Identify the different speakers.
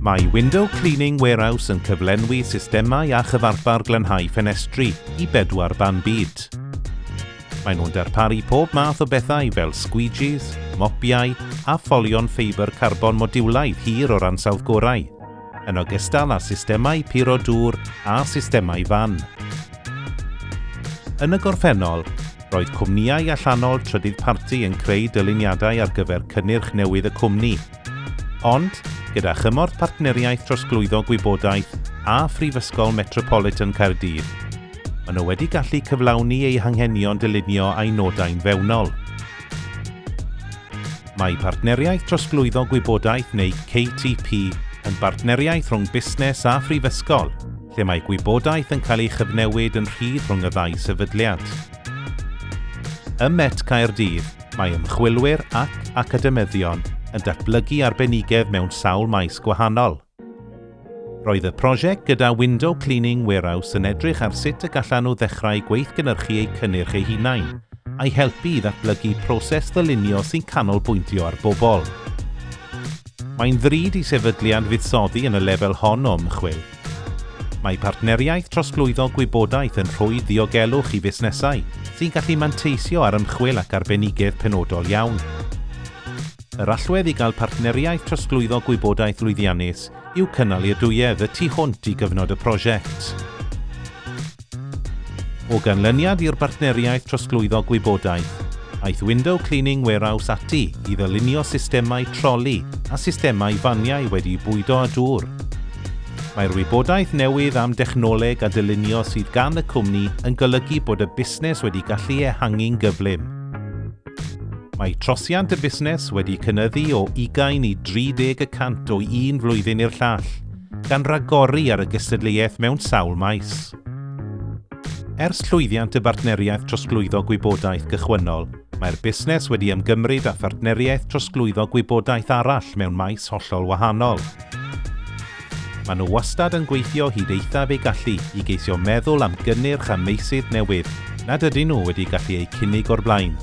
Speaker 1: Mae Window Cleaning Warehouse yn cyflenwi systemau a chyfarpar glanhau ffenestri i bedwar ban byd. Maen nhw'n darparu pob math o bethau fel squeegees, mopiau a pholion ffeibr carbon modiwlaidd hir o'r ansawdd gorau, yn ogystal â systemau puro dŵr a systemau fan. Yn y gorffennol, roedd cwmnïau allanol trydydd parti yn creu dyluniadau ar gyfer cynnyrch newydd y cwmni. Ond, gyda chymorth Partneriaeth Trosglwyddo Gwybodaeth a Phrifysgol Metropolitan Caerdydd, maen nhw wedi gallu cyflawni eu hanghenion dylunio a'u nodau'n fewnol. Mae Partneriaeth Trosglwyddo Gwybodaeth neu KTP yn bartneriaeth rhwng busnes a phrifysgol, lle mae gwybodaeth yn cael ei chyfnewid yn rhydd rhwng y ddau sefydliad. Ym Met Caerdydd, Mae ymchwilwyr ac academyddion yn datblygu arbenigedd mewn sawl maes gwahanol. Roedd y prosiect gyda Window Cleaning Warehouse yn edrych ar sut y gallan nhw ddechrau gweithgynhyrchu eu cynnyrch eu hunain, a'i helpu i ddatblygu proses ddylunio sy'n canolbwyntio ar bobl. Mae'n ddrud i sefydliad fuddsoddi yn y lefel hon o ymchwil. Mae partneriaeth trosglwyddo gwybodaeth yn rhoi ddiogelwch i fusnesau sy'n gallu manteisio ar ymchwil ac arbenigedd penodol iawn. Yr allwedd i gael partneriaeth trosglwyddo gwybodaeth lwyddiannus yw cynaliadwyedd y tu hwnt i gyfnod y prosiect. O ganlyniad i'r bartneriaeth trosglwyddo gwybodaeth, aeth Window Cleaning Warehouse ati i ddylunio systemau troli a systemau faniau wedi'u bwydo â dŵr. Mae'r wybodaeth newydd am dechnoleg a dylunio sydd gan y cwmni yn golygu bod y busnes wedi gallu ehangu'n gyflym. Mae trosiant y busnes wedi cynyddu o ugain i 30 y cant o un flwyddyn i'r llall, gan ragori ar y gystadleuaeth mewn sawl maes. Ers llwyddiant y bartneriaeth trosglwyddo gwybodaeth gychwynnol, mae'r busnes wedi ymgymryd â phartneriaeth trosglwyddo gwybodaeth arall mewn maes hollol wahanol. Maen nhw wastad yn gweithio hyd eithaf eu gallu i geisio meddwl am gynnyrch a meysydd newydd nad ydyn nhw wedi gallu eu cynnig o'r blaen.